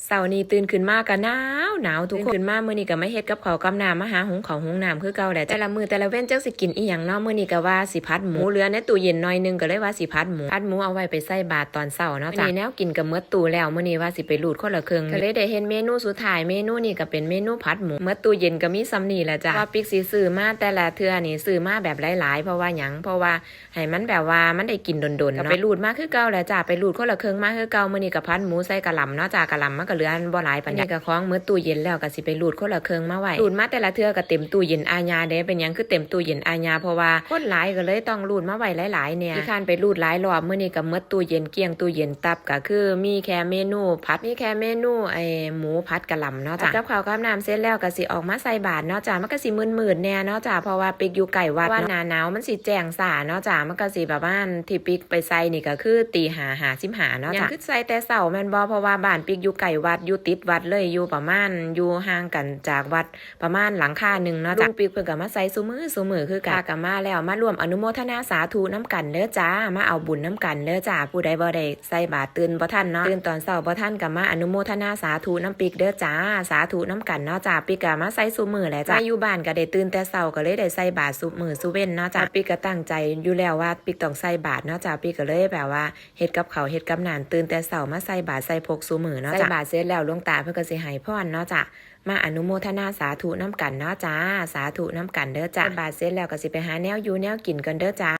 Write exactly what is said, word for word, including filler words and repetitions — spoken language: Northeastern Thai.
เช้านี้ตื่นขึ้นมาก็หนาวหนาวทุกคน ตื่นขึ้นมามื้อนี้ก็มาเฮ็ดกับข้าวกับน้ำ มาหาหุงข้าวหุงน้ำคือเก่าแหละ แต่ละมื้อแต่ละเว็นจักสิกินอีหยังเนาะ มื้อนี้ก็ว่าสิผัดหมู เหลือในตู้เย็นหน่อยหนึ่ง ก็เลยว่าสิผัดหมู ผัดหมูเอาไว้ไปใส่บาตรตอนเช้าเนาะจ้ะ มื้อนี้แนวกินก็หมดตู้แล้ว มื้อนี้ว่าสิไปรูดคนละครึ่ง ก็เลยได้เฮ็ดเมนูสุดท้าย เมนูนี้ก็เป็นเมนูผัดหมู หมดตู้เย็นก็มีส่ำนี้แหละจ้ะ ว่าปิ๊กสิซื้อมาแต่ละเทื่อนี่ซื้อมาแบบหลายๆ เพราะว่าหยัง เพราะว่า ให้มันแบบว่ามันได้กินโดนๆ เนาะ ก็ไปรูดมาคือเก่าแหละจ้ะ ไปรูดคนละครึ่งมาคือเก่า มื้อนี้ก็ผัดหมูใส่กะหล่ำเนาะจ้ะ กะหล่ำมันก็เหลือบ่หลายปานใด อันนี้ก็ของหมดตู้เย็นแล้ว ก็สิไปรูดคนละครึ่งมาไว้ รูดมาแต่ละเทื่อก็เต็มตู้เย็นอาญาเด้ เป็นหยังคือเต็มตู้เย็นอาญา เพราะว่าคนหลายก็เลยต้องรูดมาไว้หลายๆ เนี่ย ขี้คร้านไปรูดหลายรอบ มื้อนี้ก็หมดตู้เย็นเกลี้ยง ตู้เย็นตับ ก็คือมีแค่เมนูผัด มีแค่เมนูไอ้หมูผัดกะหล่ำเนาะจ้ะ กับข้าวกับน้ำเสร็จแล้วก็สิออกมาใส่บาตรเนาะจ้ะ มันก็สิมืดๆ แน่เนาะจ้ะ เพราะว่าปิ๊กอยู่ใกล้วัดเนาะ ว่าหน้าหนาวมันสิแจ้ง ซ่าเนาะจ้ะ มันก็สิประมาณที่ปิ๊กไปใส่นี่ก็คือตีห้าห้าสิบห้าเนาะจ้ะ ยังคือใส่แต่เช้าแม่นบ่ เพราะว่าบ้านปิ๊กอยู่ใกล้วัด อยู่ติดวัดเลย อยู่ประมาณ อยู่ห่างกันจากวัดประมาณหลังคาหนึ่งเนาะจ้ะ ลุงปิ๊กเพิ่นก็มาใส่ซุมื้อซุมื้อคือกัน พากันมาแล้ว มาร่วมอนุโมทนาสาธุนำกันเด้อจ้า มาเอาบุญนำกันเด้อจ้า ผู้ใดบ่ได้ใส่บาตร ตื่นบ่ทันเนาะ ตื่นตอนเช้าบ่ทันก็มาอนุโมทนาสาธุนำปิ๊กเด้อจ้า สาธุนำกันเนาะจ้า ปิ๊กก็มาใส่ซุมื้อแหละจ้า มาอยู่บ้านก็ได้ตื่นแต่เช้า ก็เลยได้ใส่บาตรซุมื้อซุเว็นเนาะจ้า ปิ๊กก็ตั้งใจอยู่แล้วว่าปิ๊กต้องใส่บาตรเนาะจ้า ปิ๊กก็เลยแบบว่าเฮ็ดกับข้าวเฮ็ดกับน้ำ ตื่นแต่เช้ามาใส่บาตรใส่พกซุมื้อเนาะจ้า ใส่บาตรเสร็จแล้วหลวงตาเพิ่นก็สิให้พรเนาะจ้า มาอนุโมทนาสาธุนำกันเนาะจ้า สาธุนำกันเด้อจ้า ใส่บาตรเสร็จแล้วก็สิไปหาแนวอยู่แนวกินกันเด้อจ้า